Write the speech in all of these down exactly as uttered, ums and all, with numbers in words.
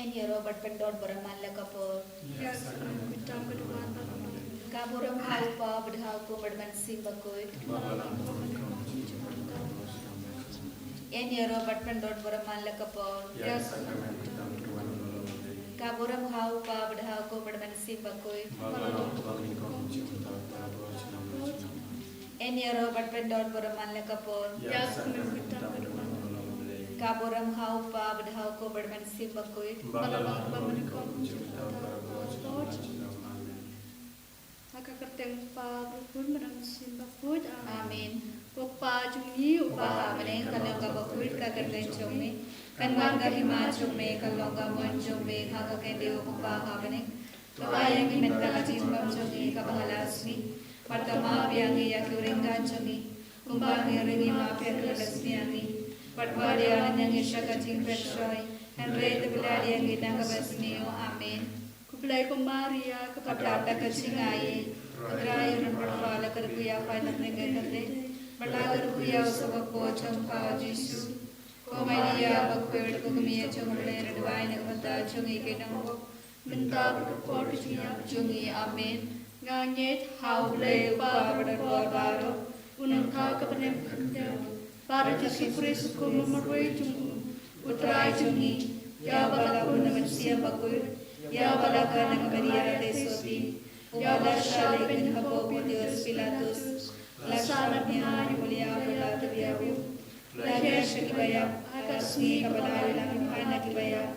Ïaroh bad pyndon burom man la ka por. Ïa ka kyrteng, ka dei ban ban. Ka burom ha u Kpa bad ha u Khun bad Mynsiem Bakhuid. Ïaroh bad pyndon burom man la ka por. Ka burom ha u Kpa bad ha u Khun bad Mynsiem Bakhuid. Ïaroh bad pyndon burom man la ka por. Ka burom ha u Kpa bad ha u Khun bad Mynsiem Bakhuid. Ha ka kyrteng u Kpa bad u Khun bad u Mynsiem Bakhuid. Amen. Ko Kpa jong ngi uba ha bneng, kan long ka bakhuid ka kyrteng jong me. Kan wan ka hima jong me, kan long ka mon jong me ha ka khyndew jong u Kpa ha bneng. To ai ïa ngi mynta ka jingbam jong ngi kaba hala sngi. Bad to map ïa ngi ïa ki riewkynthei jong ngi, kumba ngi ring ïa ki riewkynthei jong ngi. Bad wat ïa ngi sha ka jingpyrshah, hynrei to pynlait ïa ngi na kaba sniew. Amen. Khublei ko Maria, kaba dap da ka jingaiei, ka Trai u don bad pha, la kyrkhu ïa pha na ki khynnah, bad la kyrkhu ïa u sohkpoh jong pha u Jisu. Ko Maria bakhuid, ko kmie jong U Blei, duwai na ka bynta jong ngi ki nongpop, mynta bad ha ka por ka jingïap jong ngi. Amen. Nga ngeit ha U Blei u Kpa badonbor baroh, u nongthaw kaba nym khyndew, bad ha u Jisu Khrist u Khun marwei jong u, u Trai jong ngi, uba la khun na u Mynsiem Bakhuid, uba la kha na ka Maria Theisotti, uba la shah leh beiñ hapoh u Pontius Pilatus, la sah na bneng, la mih, la leit ha ka jingïap, la hiar sha kiba ïap, ha ka sngi kaba lai u la kynmaw na kiba ïap,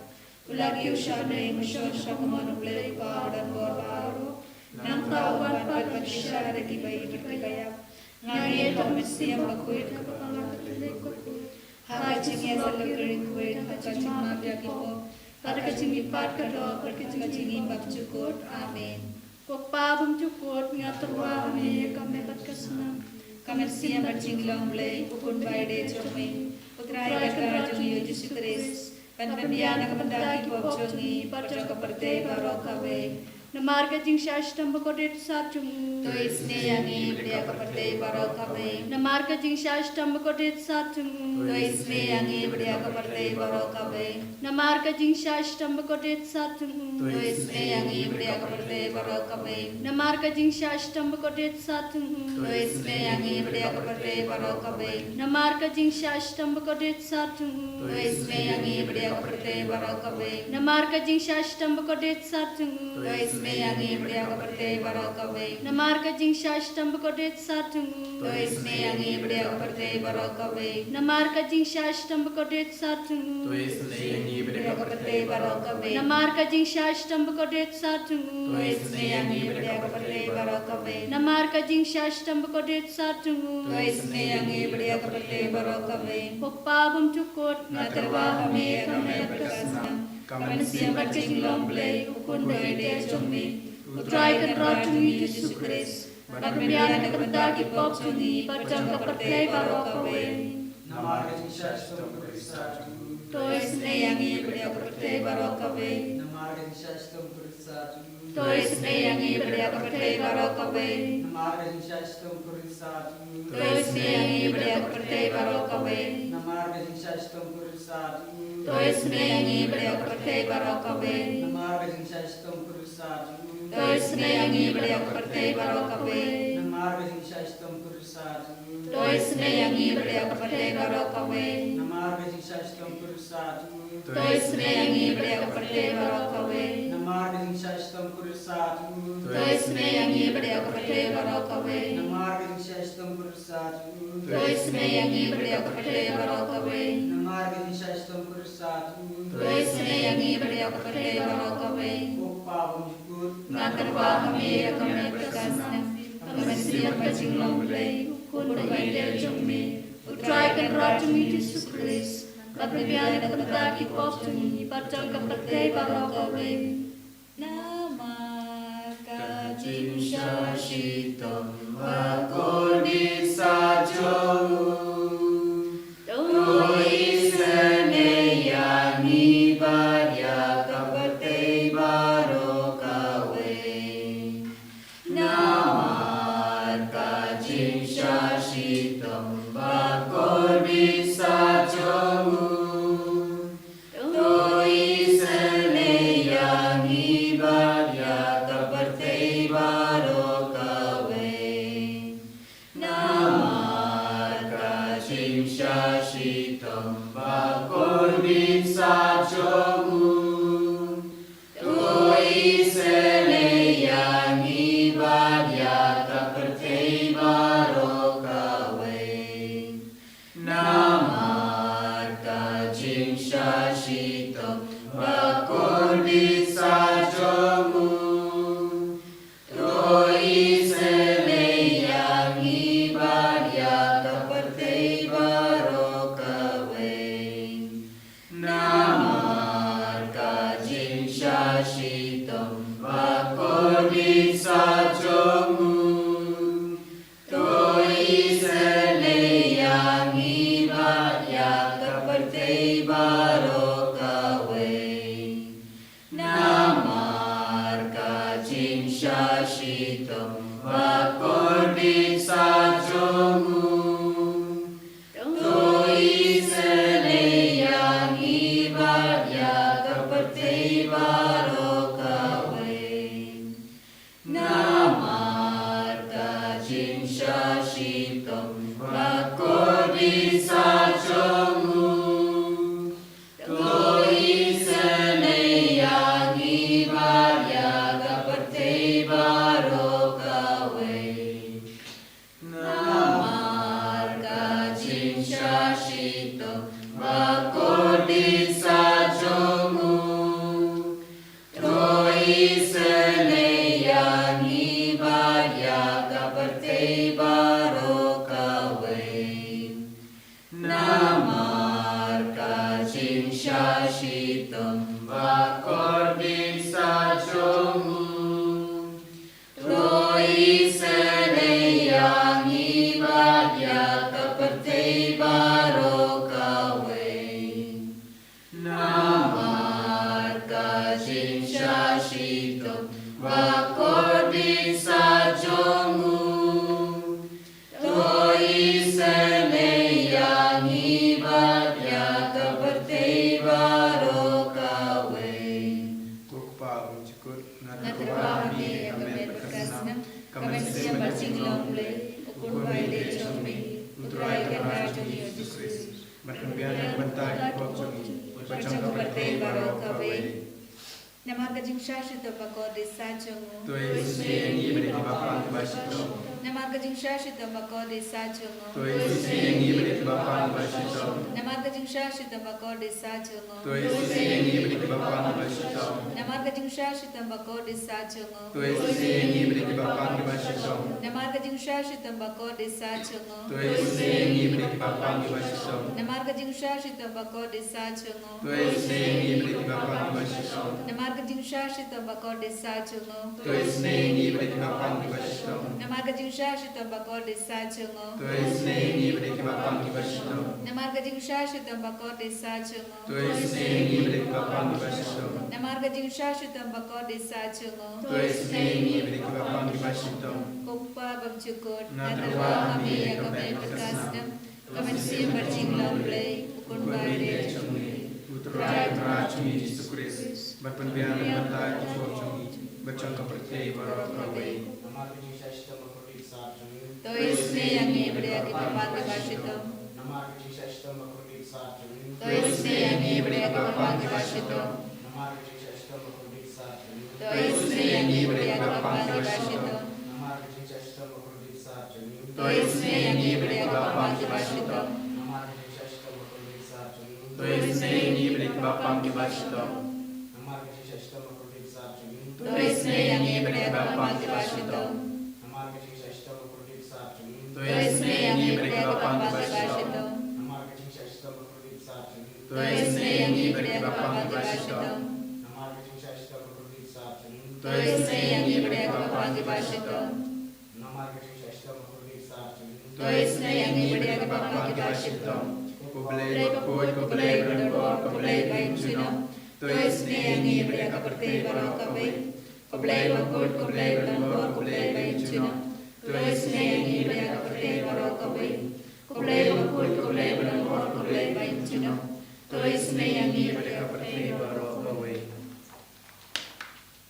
u la kiew sha bneng, u shong sha ka mon U Blei u Kpa badonbor baroh. Nangta un wan pat ban bishar ïa kiba ïeit bad kiba ïap. Nga ngeit ha u Mynsiem Bakhuid, ha ka Katolik bakhuid, ha ka jingïasyllok ïa ki riewkynthei, ha ka jingmap ïa ki pop, ha ka jingmihpat ka doh, ha ka jingim bymjukut. Amen. Ko Kpa bymjukut, nga tyrwa ha me ïa ka met bad ka snam, ka mynsiem bad jinglong Blei, u Khun ba ïadei jong me, u Trai Kynrad jong ngi u Jisu Khrist, ban pynbiang na ka bynta ki pop jong ngi bad jong ka pyrthei baroh kawei. Namar ka jingshah shitom bakordit sat jong u, to isynei ïa ngi bad ïa ka pyrthei baroh kawei. Namar ka jingshah shitom bakordit sat jong u, to isynei ïa ngi bad ïa ka pyrthei baroh kawei. Namar ka jingshah shitom bakordit sat jong u, to isynei ïa ngi bad ïa ka pyrthei baroh kawei. Namar ka jingshah shitom bakordit sat jong u, to isynei ïa ngi bad ïa ka pyrthei baroh kawei. Namar ka jingshah shitom bakordit sat jong u, to isynei ïa ngi bad ïa ka pyrthei baroh kawei. Namar ka jingshah shitom bakordit sat jong u, to isynei ïa ngi bad ïa ka pyrthei baroh kawei. Namar ka jingshah shitom bakordit sat jong u, to isynei ïa ngi bad ïa ka pyrthei baroh kawei. Namar ka jingshah shitom bakordit sat jong u, to isynei ïa ngi bad ïa ka pyrthei baroh kawei. Namar ka jingshah shitom bakordit sat jong u, to isynei ïa ngi bad ïa ka pyrthei baroh kawei. Namar ka jingshah shitom bakordit sat jong u, to isynei ïa ngi bad ïa ka pyrthei baroh kawei. Ko Kpa bymjukut, nga tyrwa ha me ïa ka met bad ka snam, ka mynsiem bad ka jinglong Blei, u Khun ba ïadei jong me, u Trai Kynrad jong ngi u Jisu Khrist, ban pynbiang na ka bynta ki pop jong ngi bad jong ka pyrthei baroh kawei. Namar ka jingshah shitom bakordit sat jong u, to isynei ïa ngi bad ïa ka pyrthei baroh kawei. Namar ka jingshah shitom bakordit sat jong u, to isynei ïa ngi bad ïa ka pyrthei baroh kawei. Namar ka jingshah shitom bakordit sat jong u, to isynei ïa ngi bad ïa ka pyrthei baroh kawei. Namar ka jingshah shitom bakordit sat jong u, to isynei ïa ngi bad ïa ka pyrthei baroh kawei. Namar ka jingshah shitom bakordit sat jong u, to isynei ïa ngi bad ïa ka pyrthei baroh kawei. Namar ka jingshah shitom bakordit sat jong u, to isynei ïa ngi bad ïa ka pyrthei baroh kawei. Namar ka jingshah shitom bakordit sat jong u, to isynei ïa ngi bad ïa ka pyrthei baroh kawei. Namar ka jingshah shitom bakordit sat jong u, to isynei ïa ngi bad ïa ka pyrthei baroh kawei. Namar ka jingshah shitom bakordit sat jong u, to isynei ïa ngi bad ïa ka pyrthei baroh kawei. Namar ka jingshah shitom bakordit sat jong u, to isynei ïa ngi bad ïa ka pyrthei baroh kawei. Ko Kpa bymjukut, nga tyrwa ha me ïa ka met bad ka snam, ka mynsiem bad ka jinglong Blei, u Khun ba ïadei jong me, u Trai Kynrad jong ngi u Jisu Khrist, ban pynbiang na ka bynta ki pop jong ngi bad jong ka pyrthei baroh kawei. Namar ka jingshah shitom bakordit sat jong u, to isynei ïa ngi bad ïa ka pyrthei baroh kawei. Namar ka jingshah shitom bakordit sat jong u, to isynei Sha shitom ba kordit sah jong u. To i sngewlem ïa ngi bad ïa ka pyrthei baroh kawei. Namar ka jingshah shitom ba kordit sah jong u. To i sngewlem ïa ngi bad ïa ka pyrthei baroh kawei. Namar ka jingshah shitom ba kordit sah jong u. To i sngewlem ïa ngi bad ïa ka pyrthei baroh kawei. Namar ka jingshah shitom ba kordit sah jong u. To i sngewlem ïa ngi bad ïa ka pyrthei baroh kawei. Namar ka jingshah shitom ba kordit sah jong u. To i sngewlem ïa ngi bad ïa ka pyrthei baroh kawei. Namar ka jingshah shitom ba kordit sah jong u. To i sngewlem ïa ngi bad ïa ka pyrthei baroh kawei. Namar ka jingshah shitom ba kordit sah jong u. To i sngewlem ïa ngi bad ïa ka pyrthei baroh kawei. Namar ka jingshah shitom ba kordit sah jong u. To i sngewlem ïa ngi bad ïa ka pyrthei baroh kawei. Ko Kpa ba jukut, nga tyrwa ha me ïa ka met bad ka snam, ka mynsiem bad jinglong Blei, u Khun ba ïeit jong me, u Trai Kynrad jong ngi u Jisu Khrist, ban pynbiang na ka bynta ki pop jong ngi bad jong ka pyrthei baroh kawei. Namar ka jingshah shitom ba kordit sah jong u. To isynei ïa ngi bad ïa ki bapang kiba shitom. Namar ka jingshah shitom ba kordit sah jong u. To isynei ïa ngi bad ïa ki bapang kiba shitom. Namar ka jingshah shitom ba kordit sah jong u. To isynei ïa ngi bad ïa ki bapang kiba shitom. Namar ka jingshah shitom ba kordit sah jong u. To isynei ïa ngi bad ïa ki bapang kiba shitom. Namar ka jingshah shitom ba kordit sah jong u. To isynei ïa ngi bad ïa ki bapang kiba shitom. Namar ka jingshah shitom ba kordit sah jong u. To isynei ïa ngi bad ïa ki bapang kiba shitom. Namar ka jingshah shitom ba kordit sah jong u. To isynei ïa ngi bad ïa ki bapang kiba shitom. Namar ka jingshah shitom ba kordit sah jong u. To isynei ïa ngi bad ïa ki bapang kiba shitom. Namar ka jingshah shitom ba kordit sah jong u. To isynei ïa ngi bad ïa ki bapang kiba shitom. Namar ka jingshah shitom ba kordit sah jong u. To isynei ïa ngi bad ïa ki bapang kiba shitom. Ko Kpa ba jukut, nga tyrwa ha me ïa ka met bad ka snam, ka mynsiem bad jinglong Blei, u Khun ba ïeit jong me, u Trai Kynrad jong ngi u Jisu Khrist, ban pynbiang na ka bynta ki pop jong ngi bad jong ka pyrthei baroh kawei. Namar ka jingshah shitom ba kordit sah jong u. To isynei ïa ngi bad ïa ki bapang kiba shitom. Namar ka jingshah shitom ba kordit sah jong u. To isynei ïa ngi bad ïa ki bapang kiba shitom. Namar ka jingshah shitom ba kordit sah jong u. To isynei ïa ngi bad ïa ki bapang kiba shitom. Namar ka jingshah shitom ba kordit sah jong u. To isynei ïa ngi bad ïa ki bapang kiba shitom. Namar ka jingshah shitom ba kordit sah jong u. To isynei ïa ngi bad ïa ki bapang kiba shitom. Namar ka jingshah shitom ba kordit sah jong u. To isynei ïa ngi bad ïa ki bapang kiba shitom. Namar ka jingshah shitom ba kordit sah jong u. To isynei ïa ngi bad ïa ki bapang kiba shitom. Namar ka jingshah shitom ba kordit sah jong u. To isynei ïa ngi bad ïa ki bapang kiba shitom. Namar ka jingshah shitom ba kordit sah jong u. To isynei ïa ngi bad ïa ki bapang kiba shitom. Namar ka jingshah shitom ba kordit sah jong u. To isynei ïa ngi bad ïa ki bapang kiba shitom. Ko Blei bakhuid, ko Blei badonbor, ko Blei ba ïeit junom. To isynei ïa ngi bad ïa ka pyrthei baroh kawei. Ko Blei bakhuid, ko Blei badonbor, ko Blei ba ïeit junom. To isynei ïa ngi bad ïa ka pyrthei baroh kawei. Ko Blei bakhuid, ko Blei badonbor, ko Blei ba ïeit junom. To isynei ïa ngi bad ïa ka pyrthei baroh kawei.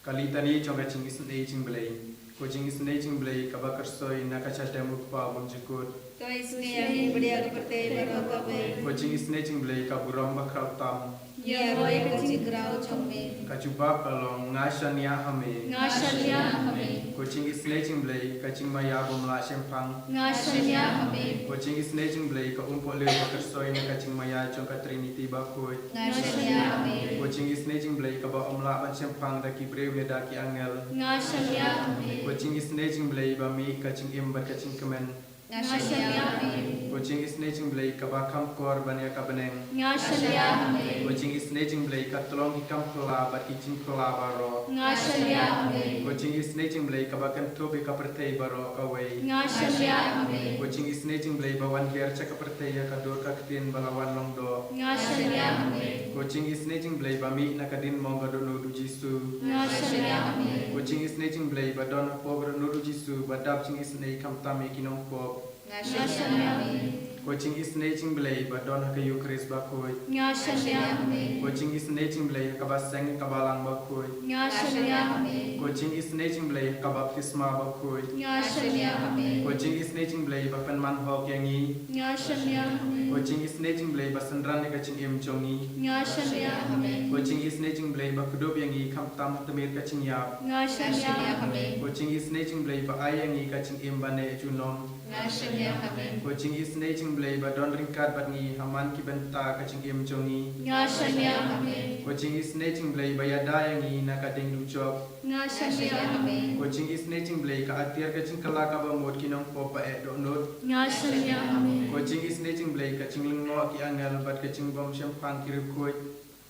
Ka litani jong ka jingisynei jong U Blei. Ko jingisynei jong U Blei kaba kyrsoi na ka jingim u kpa bymjukut. To isynei ïa ngi bad ïa ka pyrthei baroh kawei. Ko jingisynei jong U Blei ka burom bakhraw tam. Ïaroh ïa ka jingkhraw jong me. Ka jubab ka long, nga shaniah ha me. Nga shaniah ha me. Ko jingisynei jong U Blei ka jingmaïa bymlah shemphang. Nga shaniah ha me. Ko jingisynei jong U Blei ka umpohliew ba kyrsoi na ka jingmaïa jong ka Trinity bakhuid. Nga shaniah ha me. Ko jingisynei jong U Blei kaba ym lah ban shemphang da ki briew ne da ki angel. Nga shaniah ha me. Ko jingisynei jong U Blei ba mih ka jingim bad ka jingkmen. Nga shaniah ha me. Ko jingisynei jong U Blei kaba kham kor ban ïa ka bneng. Nga shaniah ha me. Ko jingisynei jong U Blei ka tlong ki kam phylla bad ki jingphylla baroh. Nga shaniah ha me. Ko jingisynei jong U Blei kaba kynthup ïa ka pyrthei baroh kawei. Nga shaniah ha me. Ko jingisynei jong U Blei ba wan hiar sha ka pyrthei ïa ka dur ka ktien ba la wan long doh. Nga shaniah ha me. Ko jingisynei jong U Blei ba mih na ka diengmong ka dohnud u Jisu. Nga shaniah ha me. Ko jingisynei jong U Blei ba don hapoh ka dohnud u Jisu ba dap jingisynei khamtam ïa ki nongpop. Nga shaniah ha me. Ko jingisynei jong U Blei ba don ha ka Eukharist bakhuid. Nga shaniah ha me. Ko jingisynei jong U Blei ha kaba seng ka balang bakhuid. Nga shaniah ha me. Ko jingisynei jong U Blei ha ka baptisma bakhuid. Nga shaniah ha me. Ko jingisynei jong U Blei ba pynman hok ïa ngi. Nga shaniah ha me. Ko jingisynei jong U Blei ba synran ïa ka jingim jong ngi. Nga shaniah ha me. Ko jingisynei jong U Blei ba kdup ïa ngi khamtam ha tmier ka jingïap. Nga shaniah ha me. Ko jingisynei jong U Blei ba ai ïa ngi ka jingim ba neh junom. Nga shaniah ha me. Ko jingisynei jong U Blei ba don ryngkat bad ngi ha man ki bynta ka jingim jong ngi. Nga shaniah ha me. Ko jingisynei jong U Blei ba ïada ïa ngi na ka ding dujok. Nga shaniah ha me. Ko jingisynei jong U Blei ka atiar ka jingkylla kaba mut ki nongpop ba eh dohnud. Nga shaniah ha me. Ko jingisynei jong U Blei ka jinglyngngoh ki angel bad ka jingbym shemphang ki riewkhuid.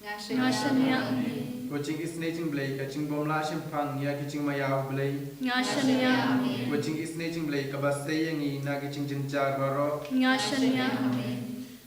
Nga shaniah ha me. Ko jingisynei jong U Blei ka jingbymlah shemphang ïa ki jingmaïa U Blei. Nga shaniah ha me. Ko jingisynei jong U Blei kaba sei ïa ngi na ki jingjynjar baroh. Nga shaniah ha me.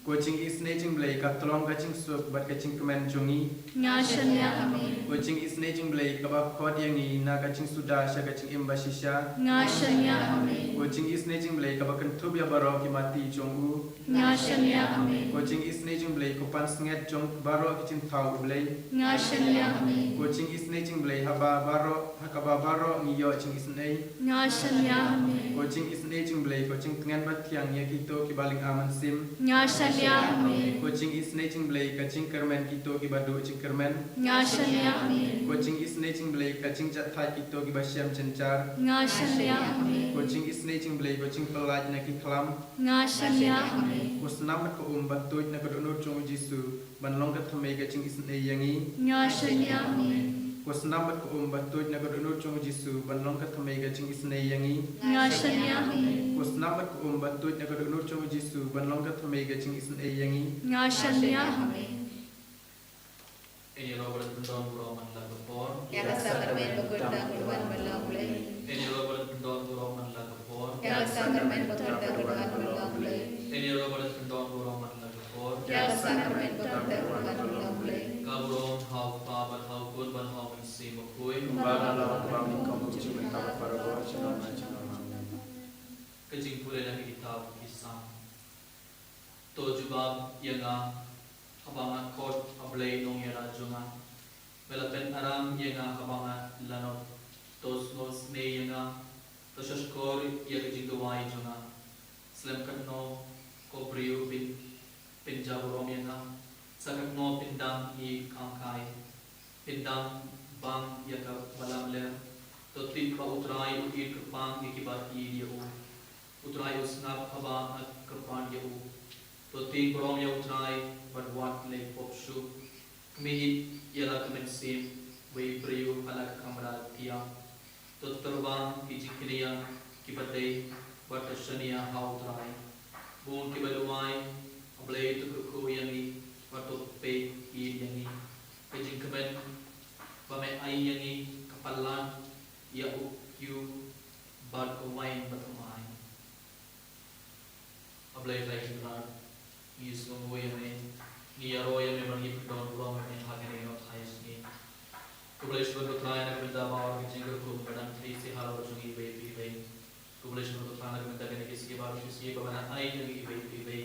Ko jingisynei jong U Blei ka tlong ka jingsuk bad ka jingkmen jong ngi. Nga shaniah ha me. Ko jingisynei jong U Blei kaba khot ïa ngi na ka jingsuda sha ka jingim bashisha. Nga shaniah ha me. Ko jingisynei jong U Blei kaba kynthup ïa baroh ki mati jong u. Nga shaniah ha me. Ko jingisynei jong U Blei ko pansngiat jong baroh ki jingthaw U Blei. Nga shaniah ha me. Ko jingisynei jong U Blei haba baroh, ha kaba baroh ngi ïoh jingisynei. Nga shaniah ha me. Ko jingisynei jong U Blei ko jingtngen bathiang ïa kito kiba lynga mynsiem. Nga shaniah ha me. Ko jingisynei jong U Blei ka jingkyrmen kito kiba duh jingkyrmen. Nga shaniah ha me. Ko jingisynei jong U Blei ka jingjahthait kito kiba shem jynjar. Nga shaniah ha me. Ko jingisynei jong U Blei ko jingpyllait na ki khlam. Nga shaniah ha me. Ko snam bad ko um ba tuid na ka dohnud jong u Jisu ban long ka thymmei ka jingisynei ïa ngi. Nga shaniah ha me. Ko snam bad ko um ba tuid na ka dohnud jong u Jisu ban long ka thymmei ka jingisynei ïa ngi. Nga shaniah ha me. Ko snam bad ko um ba tuid na ka dohnud jong u Jisu ban long ka thymmei ka jingisynei ïa ngi. Nga shaniah ha me. Ngin ïaroh ban pyndon burom man la ka por. Ïa ka sakramen bakordor kyrdan bala U Blei. Ngin ïaroh ban pyndon burom man la ka por. Ïa ka sakramen bakordor kyrdan bala U Blei. Ngin ïaroh ban pyndon burom man la ka por. Ïa ka sakramen bakordor kyrdan bala U Blei. Ka burom ha u Kpa bad ha u Khun bad ha u Mynsiem Bakhuid. Kumba la long, kumba mynta, kumba mynta, bad baroh junom junom. Amen. Ka jingpule na ka kitab ki Salm. To jubab ïa nga, haba nga khot, A Blei nongïada jong nga. Me la pynarem ïa nga haba nga lanot. To sngewsynei ïa nga, to shahshkor ïa ka jingduwai jong nga. Slem katno ko briew pyn, pynjaburom ïa nga, sa katno phin dang ïa kangkai, phin dang bang ïa kaba lamler. To tip ba U Trai u ïeit kyrpang ïa kiba ïeit ïa u. U Trai u sngap haba nga kyrpad ïa u. To tieng burom ïa U Trai bad wat leh pop shuh. Khmih ïa la ka mynsiem, wei briew ha la ka kamra thiah. To tyrwa ki jingkñia kiba dei, bad to shaniah ha U Trai. Bun kiba duwai, A Blei to kyrkhu ïa ngi, bad to peit ïa ngi. Ka jingkmen ba me ai ïa ngi ka palat ïa u kiew bad ka wain bathymmai. A Blei Trai Kynrad, ngi sngewnguh ïa me, ngi ïaroh ïa me bad ngi pyndonburom ïa me ha kane ka nohthai sngi. Khublei shibun ko Trai na ka bynta ba ka jingkyrkhu ba dang trei sha halor jong ngi iwei pa iwei. Khublei shibun ko Trai na ka bynta kine ki sngi baroh shi sngi ba me la ai ïa ngi iwei pa iwei.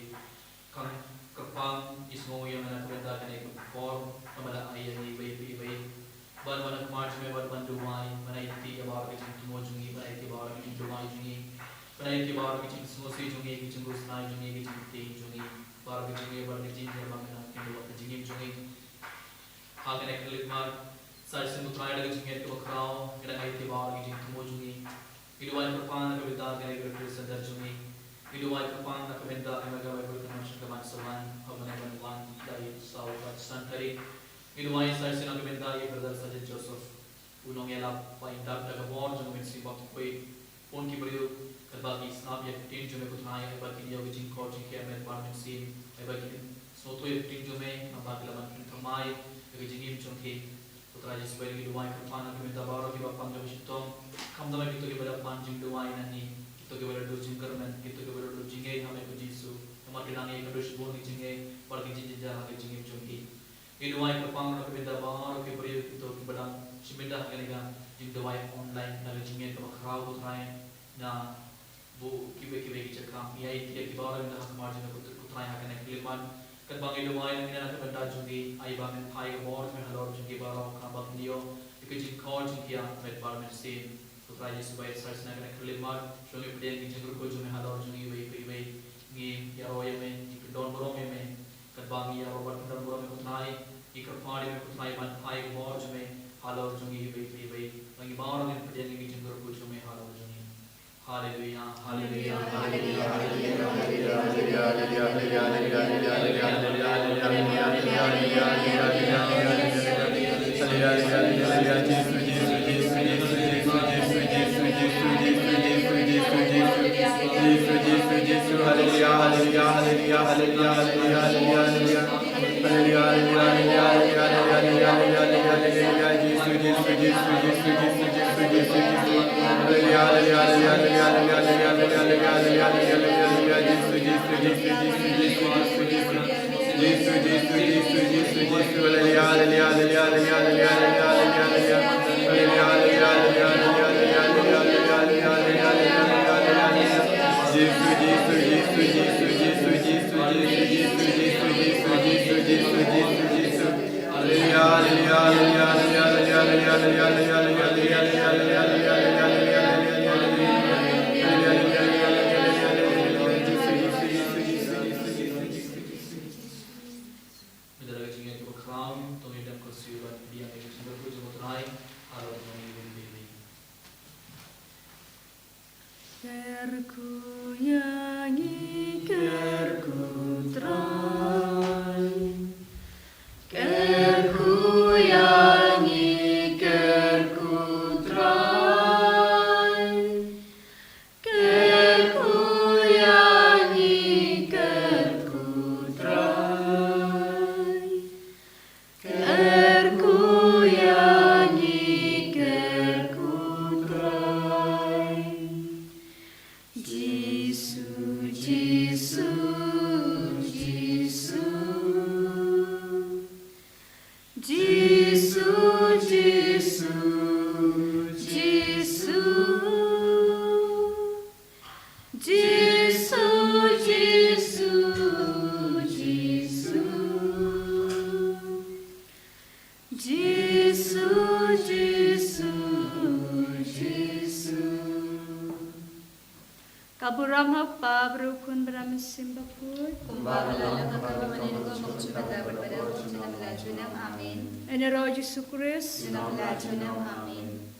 Kyrpang, ngi sngewnguh ïa me na ka bynta kane ka por ba me la ai ïa ngi iwei pa iwei. Ban wan ha khmat jong me bad ban duwai, ban aiti ïa baroh ki jingthmu jong ngi, ban aiti ïa baroh ki jingduwai jong ngi, ban aiti ïa baroh ki jingsngewsih jong ngi, ki jingkhuslai jong ngi, ki jingtieng jong ngi, baroh ki jingim bad ki jingim ba ngi nang ïoh ha ka jingim jong ngi. Ha kane ka khyllipmat, sa shisien ko Trai da ka jingngeit kaba khraw, ngi dang aiti ïa baroh ki jingthmu jong ngi. Ngi duwai Kyrpad na ka bynta kane ka Christian Center jong ngi. Ngi duwai Kyrpad na ka bynta ïa ma ka Bible Convention ka ban sa wan, ha u bnai ban wan, da i saw bad san tarik. Ngi duwai sa shisien na ka bynta ïa Brother Sergeant Joseph, u nongïalap ba in dap da ka bor jong u Mynsiem Bakhuid. Pun ki briew katba ki sngap ïa ka ktien jong me ko Trai, ai ba kin ïoh ka jingkhot jingkhiah met bad mynsiem, ai ba kin sngewthuh ïa ka ktien jong me, namar ba ki la ban pynthymmai ïa ka jingim jong ki. Ko Trai Jisu, ngi duwai Kyrpad na ka bynta baroh kiba pang jong ka shitom, khamtam ïa kito kiba la pan jingduwai na ngi, kito kiba la duh jingkyrmen, kito kiba la duh jingngeit ha me ko Jisu, namar ki nang ïa ka duh shibun ka jingngeit bad ka jingjynjar ha ka jingim jong ki. Ngi duwai Kyrpad na ka bynta baroh ki briew, kito kiba dang shim bynta ha kane ka jingduwai online, na ka jingngeit kaba khraw ko Trai, na bun kiwei kiwei ki jaka. Ngi aiti ïa ki baroh ynda ha khmat jong me ko Trai ha kane ka khyllipmat. Katba ngi duwai na ka bynta jong ki, ai ba men phai ka bor jong me halor jong ki baroh, khnang ba kin ïoh ïa ka jingkhot jingkhiah met bad mynsiem. Ko Trai Jisu, ba ïa sa shisien na kane ka khyllipmat, shuwa ngi pdiang ïa ka jingkyrkhu jong me halor jong ngi iwei pa iwei. Ngi ïaroh ïa me, ngi kyndon burom ïa me. Katba ngi ïaroh bad kyndon burom ïa me ko Trai, ngi kyrpad ïa me ko Trai ban phai ka bor jong me halor jong ngi iwei pa iwei. Ba ngi baroh ngin pdiang ïa ka jingkyrkhu jong me halor jong ngi. Haleluya, haleluya, haleluya, haleluya, haleluya, haleluya, Mynta da ka jingngeit kaba khraw, to ngin ïa don ko shuwa ban pdiang ïa ka jingkyrkhu jong u Trai halor jong ngi iwei pa iwei. Kyrkhu ïa ngi, kyrkhu Trai. Kyrkhu ïa ngi, kyrkhu Trai. Kyrkhu ïa ngi, kyrkhu Trai. Kyrkhu ïa ngi, kyrkhu Trai. Jisu, Jisu, Jisu. Jisu, Jisu, Jisu. Jisu, Jisu, Jisu. Jisu, Jisu, Jisu. Ka burom ha u Kpa bad u Khun bad u Mynsiem Bakhuid. Kumba ka la long ha kaba mynne, kumba kumjuh mynta bad ba dei, kumjuh na ka bynta junom. Amen. Yn ïaroh Jisu Khrist. Na ka bynta junom. Amen.